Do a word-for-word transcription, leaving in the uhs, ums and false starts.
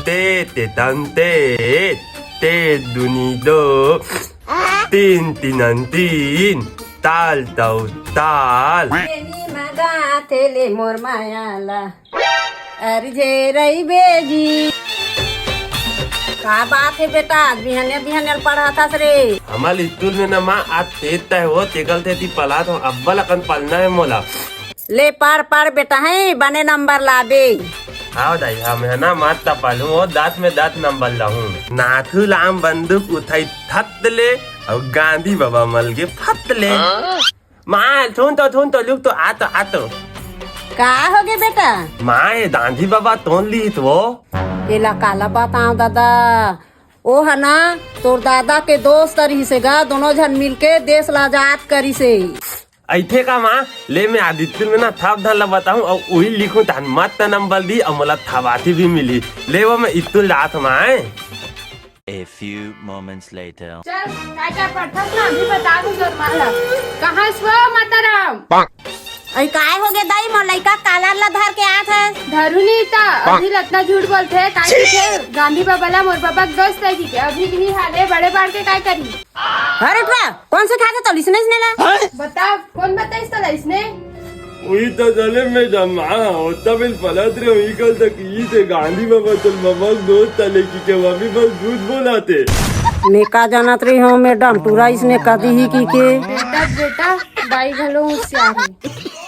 ते ते तन ते, ते दुनी दो, तीन तीनन तीन, ताल तौ ताल। तेनी मगा थे ले मोर माया ला। अरे जे रही बेजी। का बात हे बेटा, आज बिहनिया बिहनिया पढ़ाथस रे? हमर स्कूल में न माँ आज तेज तय हो, तेकल ते ती पलात हो, अब्बल अकन पलना हे मोला। ले पढ़ पढ़ बेटा, हे बने नंबर लाबे। हाव दाई, हम हे ना मस्त पलहूँ, ओ दस में दस नंबर लहूँ। नाथू लाम बंदूक उठाई थत ले, अउ गांधी बाबा मल के फत ले। माँ, थून तो, थून तो, लुक तो, आ तो, आ तो। का होगे बेटा? माँ, ये गांधी बाबा तोन ली तो। एला काला बताओ दादा, ओ ह ना तोर दादा के दोस्त रहिस हे गा, दोनों झन मिलके देश ला आजाद करिस हे। अइथे का माँ, ले मैं आदित्य में ना थप धन ला बताहूँ अउ उही लिखूँ तहन मस्त नंबर दी अउ मोला थबाथी भी मिली। ले वो मैं इत्तुल जात हूँ माँ। A few moments later. चल, काय काय पढ़थस ना, अभी बता दू तोर माँ ला। कहाँ स्व माता राम? अरे काय होगे दाई, मोर लइका कालर ला धर के आत हे। धरू नहीं ता, अभी रत्ना झूठ बोलथे, काय कहिथे? गांधी बाबा ला मोर बाबा के दोस्त हे कहिके, अभी भी हाले बड़े बाढ़ के काय करी? अरे उठवा, कोन सिखाथे तोला इसने इसने ला? बता, कोन बताइस तोला इसने? उही तो चले मैं जमा, ओ तब इन पलत रे, उही कल तक ई से गांधी बाबा चल बाबा के दोस्त तले कहिके, वो भी बस झूठ बोलाथे। मैं का जानत रही हूँ, मैडम टूरा इसने कदी ही कहिके। बेटा, बेटा, बाई घलो होशियार हे।